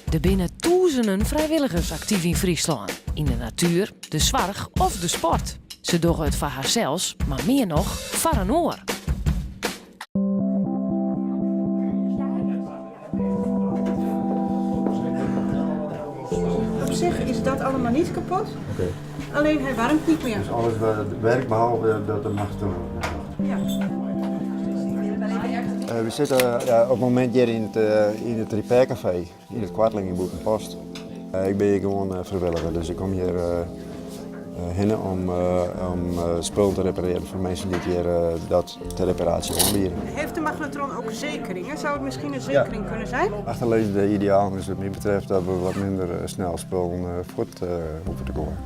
Der binne tûzenen frijwilligers aktyf yn Fryslân, yn de natuer, de soarch of de sport. Se dogge it foar harsels, mar mear noch foar in oar. Op zich is dat allemaal niet kapot. Oké. Alleen hij warmt niet meer. Dus alles werkt behalve dat de magnetron. Ja. We sitte op it momint hjir yn it, yn it Repair Café yn it Koartling yn Bûtenpost. Ik bin hjir gewoan frijwilliger, dus ik kom hjir hinne om, om spullen te reparearjen foar minsken dy't hjir dat ter reparatie oanbiede. Heeft de magnetron ook zekeringen? Zou het misschien een zekering kunnen zijn? Achterliggende ideaal is wat my betreft dat we wat minder snel spullen fuort hoege te goaien.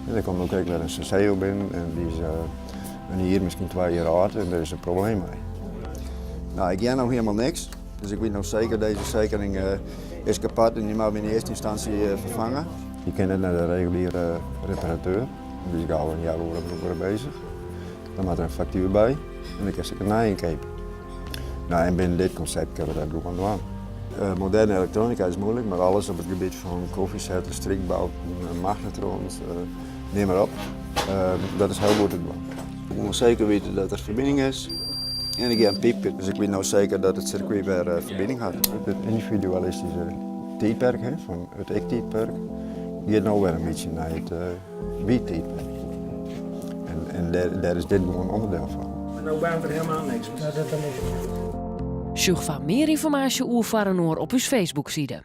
En der komt ook ek wer in Senseo binnen en dy is in jier, miskien twa jier âld en dêr is in probleem mei. No, ik hear no hielendal niks, dus ik wit no seker dizze sekering is kapot en dy moatte we yn earste ynstânsje ferfange. Je kinne net nei de reguliere reparateur, dy is gau in healoere oere beuzich. Dan moat der in faktuer by en dan kinst ek in nije keapje. No, en binnen dit konsept kinne we dat gewoan dwaan. Moderne elektroanika is muoilik, mar alles op it gebiet fan kofjesetters, strikbouten, magnetrons, neam mar op, dat is hiel goed te dwaan. Ik wol seker witte dat der ferbining is en ik hear in pypke, dus ik wit no seker dat it sirkwy wer ferbining hat. It yndividualistyske tiidperk, fan it ik-tiidperk, giet no wer in bytsje nei it wy-tiidperk. En dêr is dit gewoan ûnderdiel fan. Mar no baarnt der helemaal niks mear. Sjoch foar mear ynformaasje oer Foar Inoar op ús Facebookside.